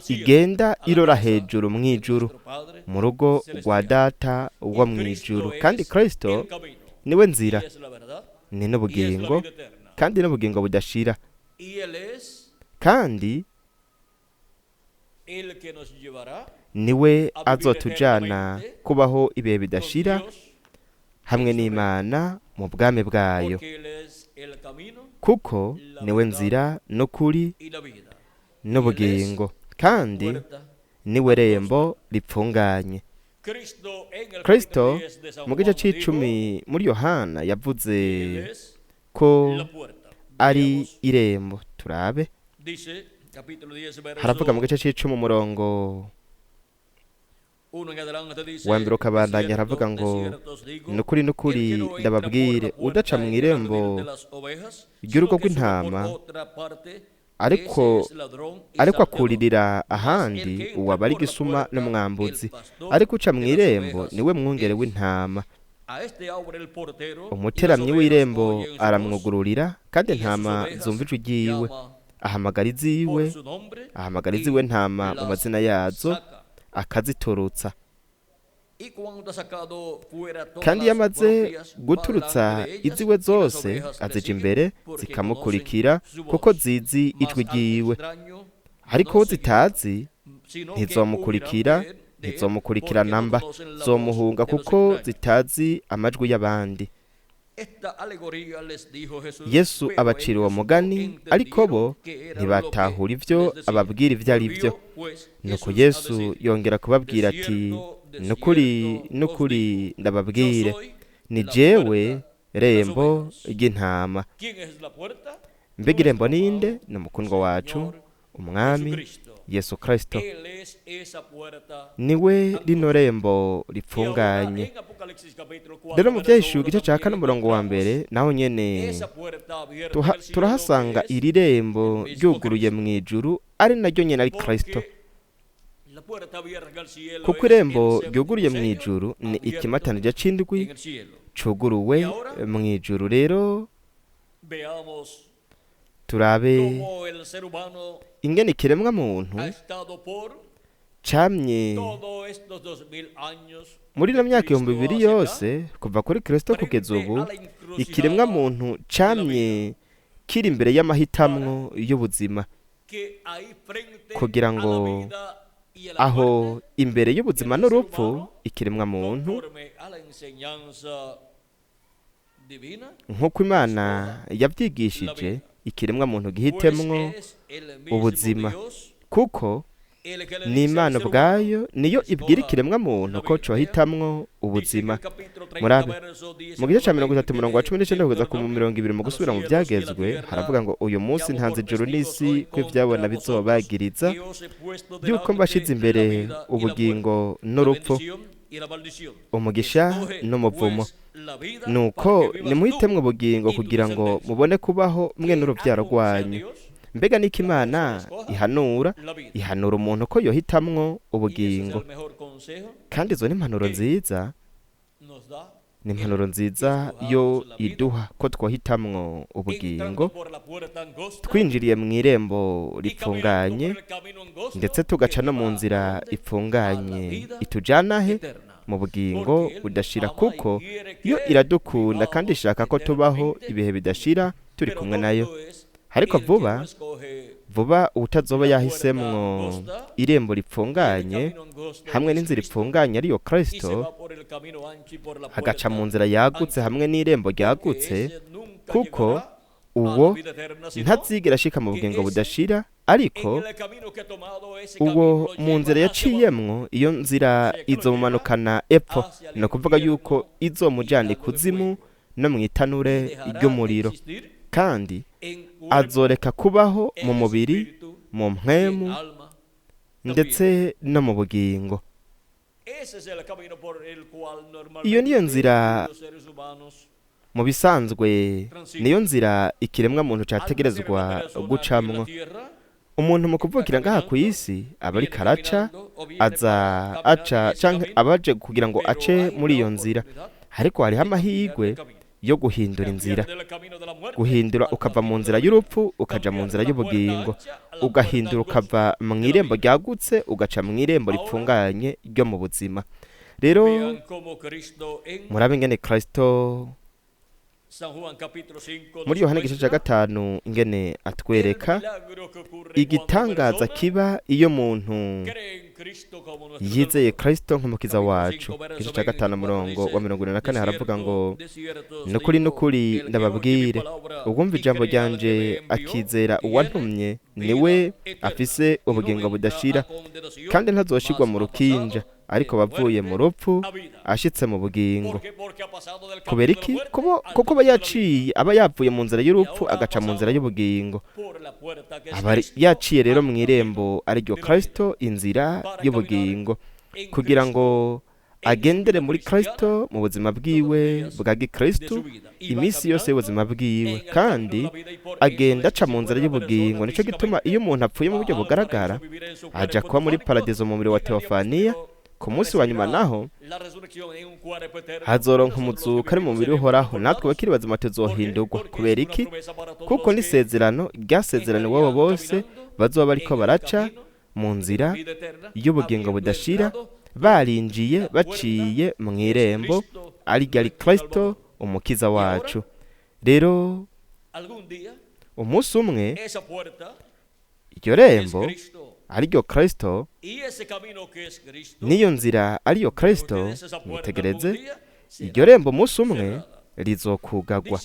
igenda irora hejuru mu ijuru, mu rugo rwa Data wo mu ijuru. Kandi Kristo niwe nzira, ni n'ubugingo, kandi n'ubugingo budashira. Kandi niwe azotujana kubaho ibihe bidashira hamwe n'Imana mu bwami bwayo, kuko niwe nzira n'ukuri n'ubugingo, kandi niwe rembo ripfunganye. Kristo mu gice c'icumi muri Yohana yavuze ko ari irembo. Turabe, haravuga mu gice c'icumi umurongo wa mbere ukabandanya, haravuga ngo nukuri nukuri ndababwire, udaca mu irembo ry'urugo rw'intama Ariko ariko akuririra ahandi, uwo aba ari igisuma n'umwambuzi. Ariko uca mu irembo niwe mwungere w'intama. Umuteramyi w'irembo aramwugururira, kandi intama zumva ijwi ryiwe. Ahamagara iziwe, ahamagara iziwe ntama mu mazina yazo, akaziturutsa. Kandi iyo amaze guturutsa iziwe zose, azija imbere zikamukurikira, kuko zizi ijwi ryiwe. Ariko uwo zitazi ntizomukurikira, ntizomukurikira namba, zomuhunga kuko zitazi amajwi y'abandi. Yesu abacira uwo mugani, ariko bo ntibatahura ibyo ababwira ibyo ari byo. Nuko Yesu yongera kubabwira ati: "Nukuri, nukuri, ndababwire, ni jewe rembo ry'intama." Mbega irembo ninde? Ni umukundwa wacu, Umwami Yesu Kristo. Niwe rino rembo ripfunganye. Rero mu Byahishuwe igice cya 4 umurongo wa 1, naho nyene turahasanga iri rembo ryuguruye mu ijuru, ari naryo nyene ari Kristo. Kuko irembo ryuguruye mu ijuru ni ikimatanije c'indwi cuguruwe mu ijuru. Rero turabe ingene ikiremwa muntu camye muri ino myaka 2000 yose kuva kuri Kristo kugeza ubu. Ikiremwa muntu camye kiri imbere y'amahitamwo y'ubuzima, kugira ngo aho imbere y'ubuzima n'urupfu, ikiremwa muntu, nk'uko Imana yabyigishije, ikiremwa muntu gihitemwo ubuzima, kuko ni Imana ubwayo niyo ibwira ikiremwa muntu ko cohitamwo ubuzima. Murabe mu gice ca 30 umurongo wa 19 kugeza ku 20 mu gusubira mu Byagezwe, haravuga ngo: "Uyu munsi ntanze ijuru n'isi ko ivyabona bizobagiriza, yuko mbashize imbere ubugingo n'urupfu, umugisha n'umuvumo. Nuko nimuhitemwo ubugingo kugira ngo mubone kubaho mwe n'uruvyaro rwanyu." Mbega niko Imana ihanura? Ihanura umuntu ko yohitamwo ubugingo. Kandi izo ni impanuro nziza, ni impanuro nziza yo iduha ko twohitamwo ubugingo, twinjiriye mu irembo ripfunganye, ndetse tugaca no mu nzira ipfunganye itujana he? Mu bugingo budashira, kuko yo iradukunda kandi ishaka ko tubaho ibihe bidashira turi kumwe nayo. Ariko vuba vuba utazoba yahisemwo irembo ripfunganye hamwe n'inzira ipfunganye ariyo Kristo, agaca mu nzira yagutse hamwe n'irembo ryagutse, kuko uwo ntazigera ashika mu bugingo budashira. Ariko uwo mu nzira yaciyemwo, iyo nzira izomumanukana epfo, ni ukuvuga yuko izomujana ikuzimu no mu itanure ry'umuriro, kandi azoreka kubaho mu mubiri, mu mpwemu, ndetse no mu bugingo. Iyo niyo nzira mu bisanzwe, niyo nzira ikiremwa muntu cyategerezwa gucamwo. Umuntu mu kuvukira ngaha ku isi aba ariko araca, aza aca canke abaje kugira ngo ace muri iyo nzira, ariko hariho amahirwe yo guhindura inzira, guhindura ukava mu nzira y'urupfu ukaja mu nzira y'ubugingo, ugahindura ukava mu irembo ryagutse ugaca mu irembo ripfunganye ryo mu buzima. Rero murabe ingene Kristo muri Yohana igice cya 5 ingene atwereka igitangaza kiba iyo muntu yizeye Kristo nk'umukiza wacu. Igice cya 5 umurongo wa 44 haravuga ngo: "Nukuri, nukuri, ndababwire, uwumva ijambo ryanje akizera uwantumye niwe afise ubugingo budashira, kandi ntazoshirwa mu rukinja, ariko bavuye mu rupfu ashitse mu bugingo." Kubera iki? Kuko aba yaciye, aba yavuye mu nzira y'urupfu agaca mu nzira y'ubugingo. Aba yaciye rero mu irembo ariryo Kristo, inzira y'ubugingo, kugira ngo Agendere muri Kristo mu buzima bwiwe bwa gikristo iminsi yose y'ubuzima bwiwe, kandi agenda aca mu nzira y'ubugingo. Nicyo gituma iyo umuntu apfuye mu buryo bugaragara aja kuba muri paradizo mu mubiri wa teofaniya. Ku munsi wa nyuma naho hazoronka umuzuko ari mu mubiri uhoraho. Natwe abakiri bazima tuzohindurwa. Kubera iki? Kuko n'isezerano ryasezeraniwe abo bose bazoba bariko baraca mu nzira y'ubugingo budashira, barinjiye baciye mu irembo ari ryo ari Kristo umukiza wacu. Rero umunsi umwe iryo rembo ari ryo Kristo, n'iyo nzira ariyo Kristo, mwitegereze, iryo rembo umunsi umwe rizokugagwa.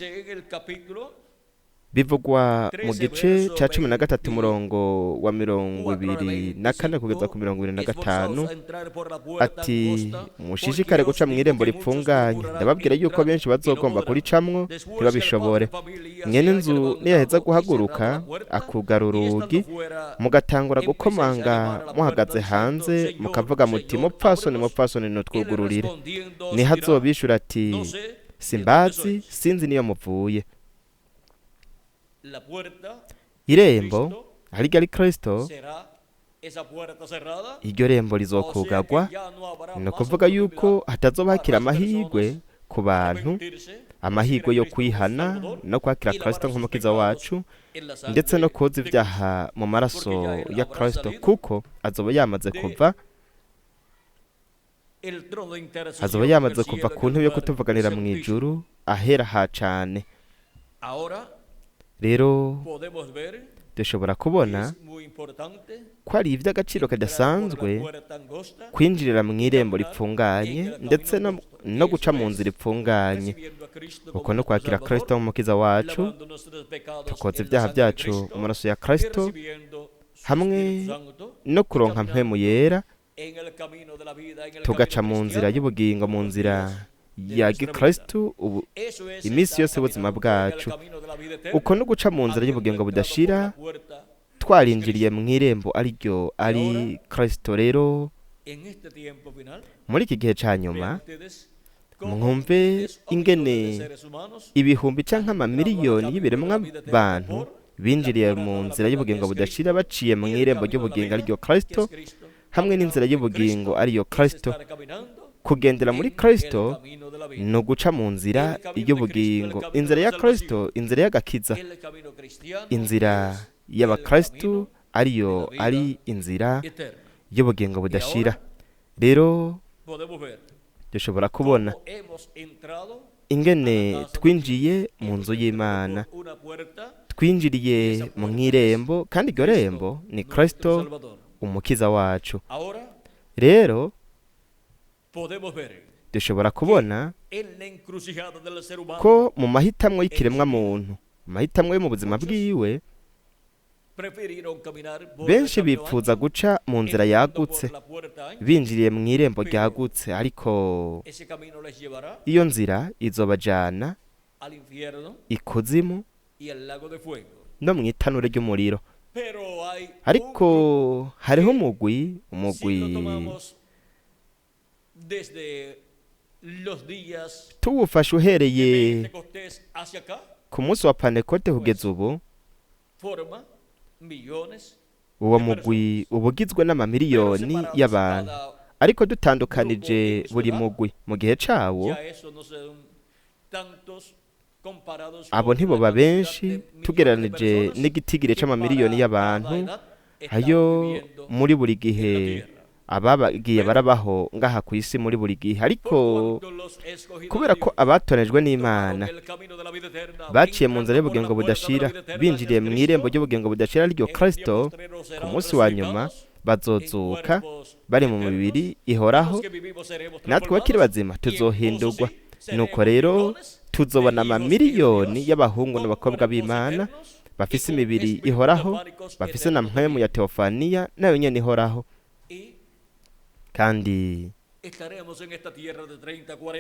Bivugwa mu gice cya 13 murongo wa 24 kugeza ku 25, ati: mushishikare guca mu irembo ripfunganye, ndababwira yuko benshi bazogomba kuricamwo ntibabishobore. Mwene inzu niyaheza guhaguruka akugara urugi, mugatangura gukomanga muhagaze hanze, mukavuga muti: mupfasoni, mupfasoni, nutwugururire. Niho azobishura ati: simbazi, sinzi niyo muvuye. Irembo ariryo ari Kristo, iryo rembo rizokugagwa. Ni ukuvuga yuko hatazoba hakiri amahirwe ku bantu, amahirwe yo kwihana no kwakira Kristo nk'umukiza wacu, ndetse no koza ibyaha mu maraso ya Kristo, kuko azoba yamaze kuva, azoba yamaze kuva ku ntebe yo kutuvuganira mu ijuru ahera ha cane. Rero dushobora kubona ko ari iby'agaciro kadasanzwe kwinjirira mu irembo ripfunganye, ndetse no guca mu nzira ipfunganye. Uko no kwakira Kristo nk'umukiza wacu, tukoza ibyaha byacu mu maraso ya Kristo, hamwe no kuronka mpwemu yera, tugaca mu nzira y'ubugingo, mu nzira ya gikristo ubu iminsi yose ubuzima bwacu. Uko no guca mu nzira y'ubugingo budashira twarinjiriye mu irembo ariryo ari Kristo. Rero muri iki gihe ca nyuma, mwumve ingene ibihumbi canke amamiliyoni y'ibiremwa bantu binjiriye mu nzira y'ubugingo budashira baciye mu irembo ry'ubugingo ariryo Kristo, hamwe n'inzira y'ubugingo ariyo Kristo. Kugendera muri Kristo ni uguca mu nzira y'ubugingo, inzira ya Kristo, inzira y'agakiza, inzira y'abakristo ariyo ari inzira y'ubugingo budashira. Rero dushobora kubona ingene twinjiye mu nzu y'Imana, twinjiriye mu irembo, kandi iryo rembo ni Kristo umukiza wacu. Rero dushobora kubona ko mu mahitamwo y'ikiremwa muntu, mahitamwo yo mu buzima bwiwe, benshi bipfuza guca mu nzira yagutse, binjiriye mu irembo ryagutse, ariko iyo nzira izobajana ikuzimu no mu itanure ry'umuriro. Ariko hariho umugwi tuwufashe uhereye ku munsi wa Pantekote kugeza ubu, uwo mugwi uba ugizwe n'amamiliyoni y'abantu, ariko dutandukanije buri mugwi mu gihe cawo, abo ntiboba benshi tugereranije n'igitigiri c'amamiliyoni y'abantu ayo muri buri gihe ababagiye barabaho ngaha ku isi muri buri gihe. Ariko kubera ko abatonejwe n'Imana baciye mu nzira y'ubugingo budashira, binjiriye mu irembo ry'ubugingo budashira ariryo Kristo, ku munsi wa nyuma bazozuka bari mu mibiri ihoraho, natwe bakiri bazima tuzohindurwa. Nuko rero tuzobona amamiliyoni y'abahungu n'abakobwa b'Imana bafise imibiri ihoraho, bafise na mpwemu ya teofaniya nayo nyene ihoraho, kandi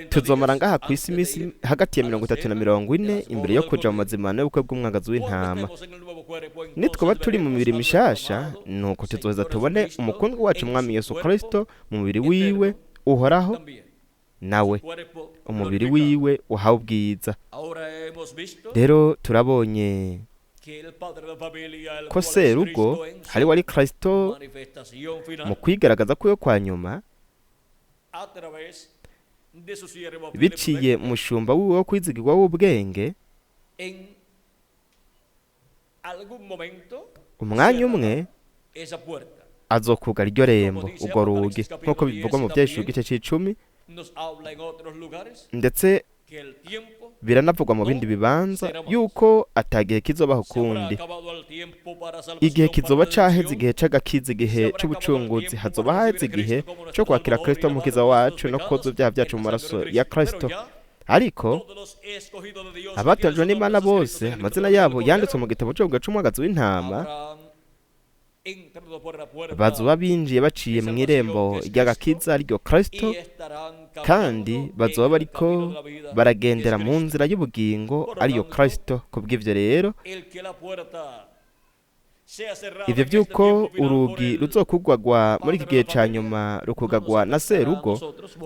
tuzomara ngaha ku isi iminsi hagati ya 30 na 40 imbere yo kuja mu mazimano y'ubukwe bw'umwagazi w'intama. Nitwaba turi mu mibiri mishasha, nuko tuzoheza tubone umukundwa wacu Umwami Yesu Kristo mu mubiri wiwe uhoraho nawe, Cuerpo umubiri glorificado. wiwe uhawe ubwiza. Ahora hemos visto Rero turabonye que el padre de familia, el ko cual es serugo Cristo en su hari wari Kristo manifestación final mu kwigaragaza kwiwe kwa nyuma a través de su siervo fiel y biciye prudente, mushumba wiwe wo kwizigirwa w'ubwenge, en algún momento umwanya umwe esa puerta. azokugara iryo rembo, urwo rugi, nk'uko bivugwa mu Vyahishuriwe igice c'icumi, Nos habla en otros lugares ndetse que el tiempo biranavugwa mu bindi bibanza yuko atagihe kizobaho se habrá ukundi. acabado al tiempo para Igihe salvación, para kizoba caheze, redención, igihe c'agakiza, igihe c'ubucunguzi, hazoba haheze igihe co kwakira Kristo mukiza wacu no koza ibyaha byacu mu maraso ya Kristo. Ariko todos los escogidos de Dios que abatojwe tienen sus n'Imana nombres bose escritos en el amazina libro de la yabo vida del yanditswe mu Cordero, gitabo c'ubwa c'umwagazi w'intama habrán entrado por la puerta bazoba binjiye baciye mu irembo ry'agakiza ariryo Kristo, y estarán kandi caminando bazoba en el bariko camino de la vida, baragendera que es mu Cristo. nzira y'ubugingo ariyo Kristo. Kubw'ivyo rero El que la puerta sea cerrada ivyo en este vy'uko tiempo final por urugi el ruzokugwagwa muri iki gihe ca nyuma rukugagwa na serugo,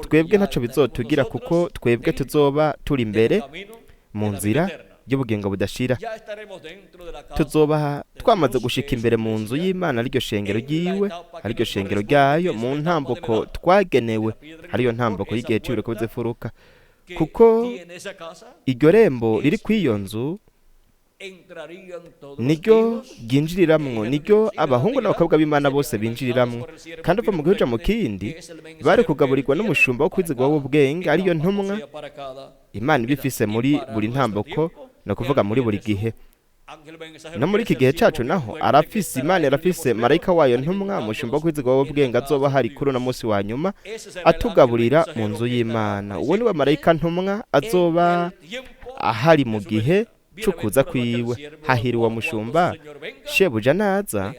twebwe ntaco bizotugira kuko twebwe tuzoba turi imbere camino mu de la vida nzira eterna. y'ubugingo budashira. Ya estaremos dentro de la casa Tuzoba twamaze gushika imbere mu nzu y'Imana, ariryo shengero ryiwe, ariryo shengero ryayo, mu ntambuko twagenewe, ariyo ntambuko y'igihe c'ibiriko bizifuruka, que kuko tiene esa casa, iryo rembo riri kw'iyo nzu entrarían todos los niryo hijos ryinjiriramwo, niryo abahungu n'abakobwa b'Imana bose binjiriramwo. Kandi uva mu gihugu uja mu kindi bari kugaburirwa n'umushumba wo kwizigwa w'ubwenge, ariyo ntumwa Imana iba ifise muri buri ntambuko, ni ukuvuga muri buri gihe. No muri iki gihe cacu naho arafise, Imana irafise marayika wayo ntumwa, umushumba wo kwizigwa w'ubwenge, azoba hari kuri uno munsi wa nyuma atugaburira mu nzu y'Imana. Uwo niwe marayika ntumwa azoba ahari mu gihe c'ukuza kwiwe. Hahira uwo mushumba shebuja naza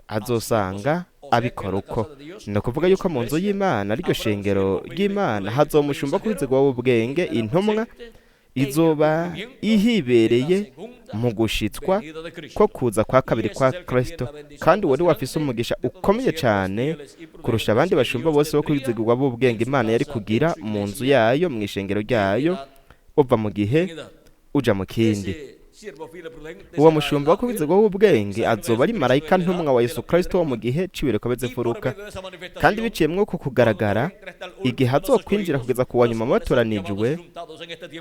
azosanga abikora uko. Ni ukuvuga yuko mu nzu y'Imana, ariryo shengero ry'Imana, hazomushumba kwizigwa w'ubwenge, intumwa izoba ihibereye mu gushitswa ko kuza kwa kabiri kwa Kristo. Kandi uwo niwe afise umugisha ukomeye cyane kurusha abandi bashumba bose bo kwizigirwa b'ubwenge Imana yari kugira mu nzu yayo, mu ishengero ryayo, uva mu gihe uja mu kindi. Uwo mushumba wo kwizigwa w'ubwenge azoba ari marayika ntumwa wa Yesu Kristo wo mu gihe c'ibireko bizifuruka. Kandi biciyemwo ku kugaragara igihe azokwinjira kugeza ku wa nyuma mu batoranijwe,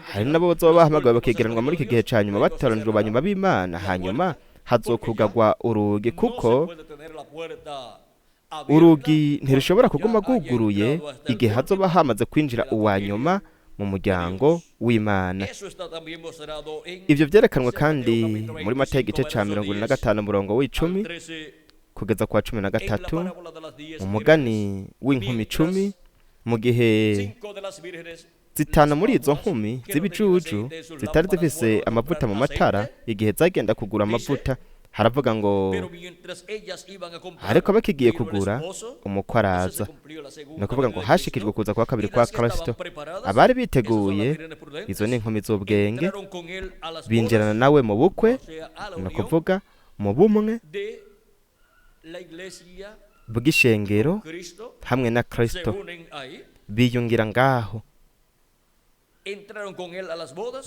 hari nabo bazoba bahamagawe bakegeranwa muri iki gihe ca nyuma, batoranijwe ba nyuma b'Imana. Hanyuma hazokugagwa urugi, kuko urugi ntirushobora kuguma rwuguruye igihe hazoba hamaze kwinjira uwa nyuma mu muryango w'Imana. Ivyo vyerekanwe kandi muri Matayo igice ca 25 umurongo w'icumi kugeza kwa 13, mu mugani w'inkumi 10, mu gihe zitanu muri izo nkumi z'ibijuju zitari zifise amavuta mu matara, igihe zagenda kugura amavuta, haravuga ngo ariko bakigiye kugura umukwe araza. Ni ukuvuga ngo hashikijwe kuza kwa kabiri kwa Kristo. Abari biteguye, izo ni inkumi z'ubwenge, binjirana nawe mu bukwe, ni ukuvuga mu bumwe bw'ishengero hamwe na Kristo, biyungira ngaho,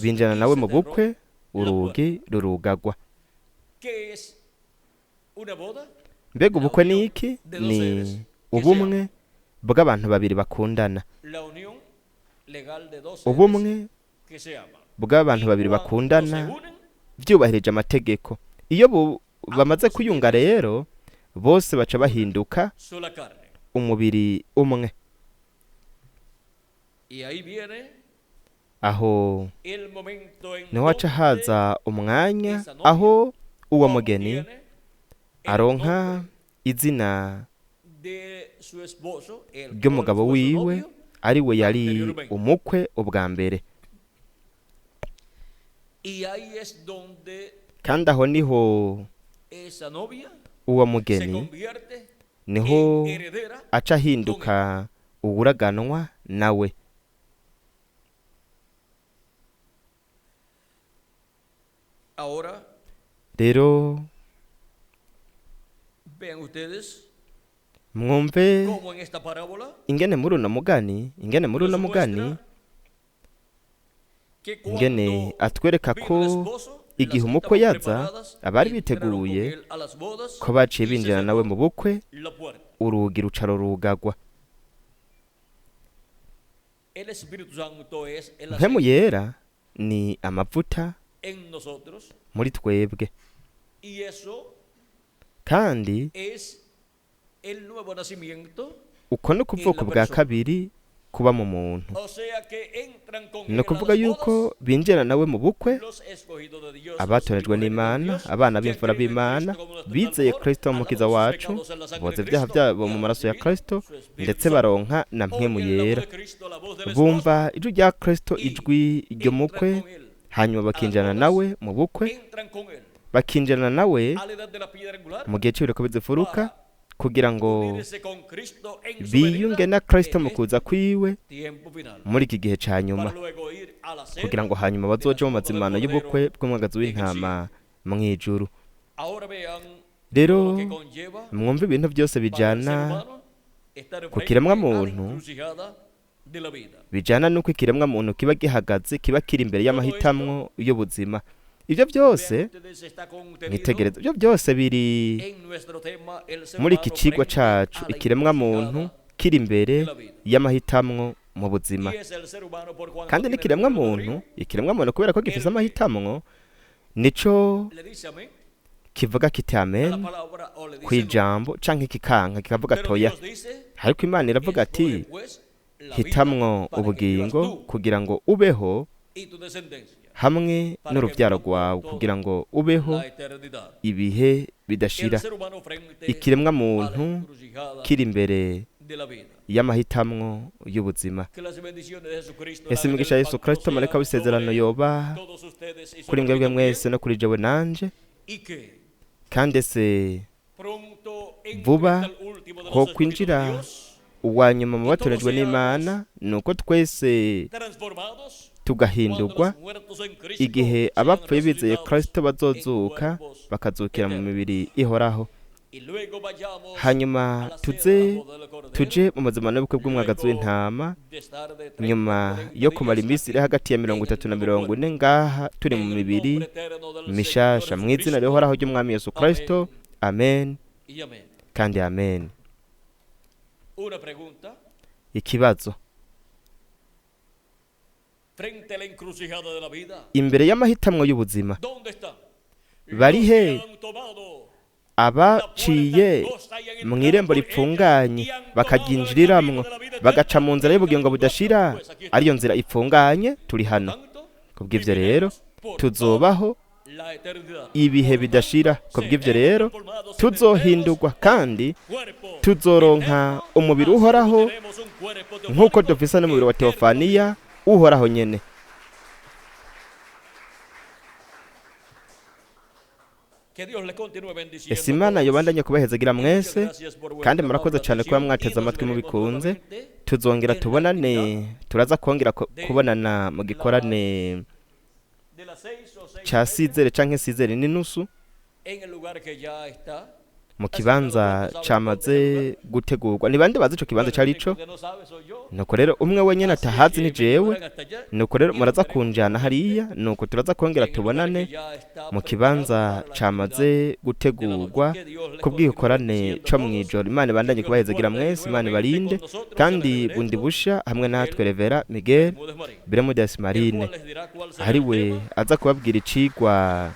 binjirana nawe mu bukwe, urugi rurugagwa. Mbega ubukwe ni iki? Ni ubumwe bw'abantu babiri bakundana, ubumwe bw'abantu babiri bakundana byubahirije amategeko. Iyo bamaze kuyunga rero bose baca bahinduka umubiri umwe. Aho niho haca haza umwanya aho uwo mugeni aronka izina ry'umugabo wiwe, ari we yari umukwe ubwa mbere. Kandi aho niho uwo mugeni niho aca ahinduka uwuraganwa nawe. Rero Mwumve cómo en esta parábola ingene muri uno mugani, ingene muri uno nos mugani muestra que ingene cuando atwereka vino ko el esposo, las igihe que umukwe estaban yaza preparadas abari entraron con biteguye él a las bodas ko baciye y se binjira nawe cerró mu bukwe, la puerta. urugi ruca rurugagwa. El Espíritu Santo es el Mpwemu aceite yera ni amavuta en nosotros muri twebwe, y eso kandi es el nuevo nacimiento. uko ni ukuvuka bwa kabiri kuba mu muntu. O sea que entran con Ni él a ukuvuga las yuko bodas binjira nawe mu bukwe los escogidos de Dios, los abatorejwe primogénitos de n'Imana, Dios, abana que han b'imfura creído en b'Imana, Cristo como nuestro bizeye Salvador, Kristo han umukiza lavado sus wacu, pecados en la sangre boza de ibyaha Cristo byabo y mu han maraso ya recibido Kristo, su Espíritu ndetse Santo. baronka na Mpwemu Oyen la voz yera. de Cristo, la voz del Bumva ijwi rya Kristo, y ijwi ry'umukwe, entran con él hanyuma bakinjirana nawe mu bukwe, entran con él bakinjirana nawe a la edad de la piedra angular mu gihe c'ibiriko bizifuruka, kugira ngo unirse con Cristo en su biyunge venida na Kristo en mu este kuza kwiwe tiempo final, muri iki gihe ca nyuma, para luego ir a la cena kugira ngo hanyuma de las bazoje mu bodas del mazimano y'ubukwe Cordero bw'umwagazi en el cielo. w'intama mw'ijuru. Ahora vean Rero todo lo que conlleva mwumve ibintu byose para el ser bijana humano estar ku frente a la kiremwamuntu, encrucijada de la vida. bijana n'uko ikiremwamuntu kiba gihagaze, kiba kiri imbere y'amahitamwo y'ubuzima. Ibyo byose Vean ustedes, está contenido mwitegereza, ibyo byose biri en nuestro tema, el ser muri iki humano cigwa frente cacu, a la ikiremwamuntu encrucijada kiri imbere de la vida. y'amahitamwo mu buzima. Y es el ser humano por cuanto Kandi tiene libre n'ikiremwamuntu, albedrío, ikiremwamuntu kubera ko gifise el que amahitamwo, nico le dice amén kivuga kiti a la amen palabra o le dice no. kw'ijambo canke kikanka kikavuga Pero toya. Dios dice, Ariko Imana iravuga ati escoge pues la vida hitamwo para que vivas ubugingo tú kugira ngo ubeho y tu descendencia hamwe para que n'urubyaro vivan por rwawe, toda kugira ngo ubeho la eternidad. ibihe El bidashira. ser humano frente a la Ikiremwamuntu encrucijada kiri imbere de la vida. y'amahitamwo y'ubuzima. Que las bendiciones de Jesucristo, el Ese ángel imigisha ya del Yesu pacto, Kristo marayika sean w'isezerano sobre yoba todos ustedes y kuri sobre mí mwebwe también, mwese no kuri jewe nanje, y que kandi ese pronto entre vuba hasta el último de los ho escogidos de kwinjira Dios, uwa nyuma mu y todos batorejwe n'Imana, seamos nuko twese transformados cuando tugahindurwa los muertos en Cristo igihe sean abapfuye bizeye resucitados Kristo en bazozuka cuerpos bakazukira mu eternos. mibiri ihoraho. Y luego vayamos a Hanyuma la cena de la tuze boda del Cordero, tuje mu mazimano y'ubukwe bw'umwagazi luego w'intama, de estar de 30 nyuma 40 yo kumara días iminsi aquí iri hagati ya en mirongo el itatu na nuevo mirongo cuerpo, ine ngaha turi mu en el mibiri nombre eterno del Señor mishasha, mu izina Jesucristo. rihoraho ry'umwami Yesu Kristo. Amén Amen y amén. kandi amen. Una pregunta. Ikibazo Frente a la encrucijada de la vida, imbere y'amahitamwo y'ubuzima, ¿dónde están los bari que he han tomado la puerta abaciye angosta y han mu entrado irembo por ella ripfunganye y han tomado el camino bakaryinjiriramwo de la vida bagaca eterna mu nzira en y'ubugingo camino nuestro? budashira, Pues aquí ariyo estamos. nzira ipfunganye, turi Por hano. tanto, Kubw'ivyo rero viviremos por toda tuzobaho la eternidad. ibihe Por tanto, bidashira. Kubw'ivyo seremos rero transformados y tendremos tuzohindurwa un kandi cuerpo tuzoronka eterno, umubiri así como uhoraho tenemos un cuerpo nk'uko teofánico dufise n'umubiri wa eterno teofaniya también. uhoraho nyene. Que Dios les continúe Ese bendiciendo a Imana todos. yobandanye kubahezagira Y muchas mwese, gracias por kandi vuestra murakoze amable cyane kuba atención y mwateze nos amatwi veremos mubikunze. nuevamente Tuzongera en la tubonane, actividad turaza kongera de kubonana mu gikorane las de las 6 o 6 ca y media sizere canke sizere n'inusu en el lugar que ya está mu asignado. kibanza ¿Cuántos saben dónde es el camaze lugar? gutegurwa. Ni bande bazi ico kibanza Bueno, el cari único ico? que no sabe soy yo. Nuko rero umwe wenyene Así atahazi que ni me jewe. llevarán hasta allá Nuko rero y nos muraza veremos kunjana nuevamente hariya, nuko turaza kongera en el lugar que tubonane ya está mu preparado kibanza para la actividad camaze de la noche. gutegurwa Que Dios les continúe kubw'igikorane bendiciendo co a todos mw'ijoro. Imana y ibandanye que os kubahezagira guarde mwese, Imana nuevamente ibarinde con nosotros el kandi bundi reverendo busha hamwe natwe el Revera Miguel Bermúdez Marín, Bermudez el Marine, cual les dirá cuál será el ariwe tema aza kubabwira icigwa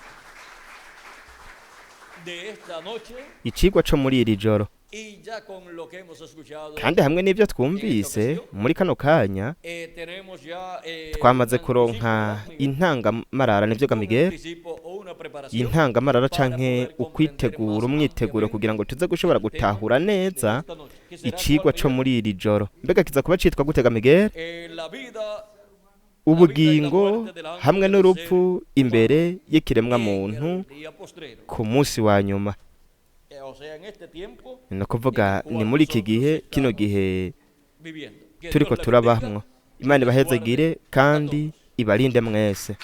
de esta noche icigwa co muri iri joro. y ya con lo que hemos escuchado Kandi hamwe n'ivyo en esta twumvise ocasión, muri kano kanya, tenemos ya twamaze un anticipo, kuronka ¿verdad, Miguel? intangamarara, nivyo ga Un Miguel? anticipo o una preparación Intangamarara para canke poder comprender ukwitegura, más umwiteguro ampliamente kugira ngo tuze gushobora el tema gutahura de neza esta noche, que será icigwa cuál, co Miguel? muri iri joro. Mbega kiza kuba citwa gute ga Miguel? La vida, la vida y la Ubugingo muerte delante hamwe del ser n'urupfu humano imbere y'ikiremwa en muntu el día postrero. ku munsi wa nyuma. O sea, en este tiempo Ni en el ukuvuga ni cual muri iki nosotros gihe, kino estamos gihe viviendo. Que turiko Dios les bendiga turabamwo. Imana y les guarde ibahezegire a kandi todos. ibarinde mwese.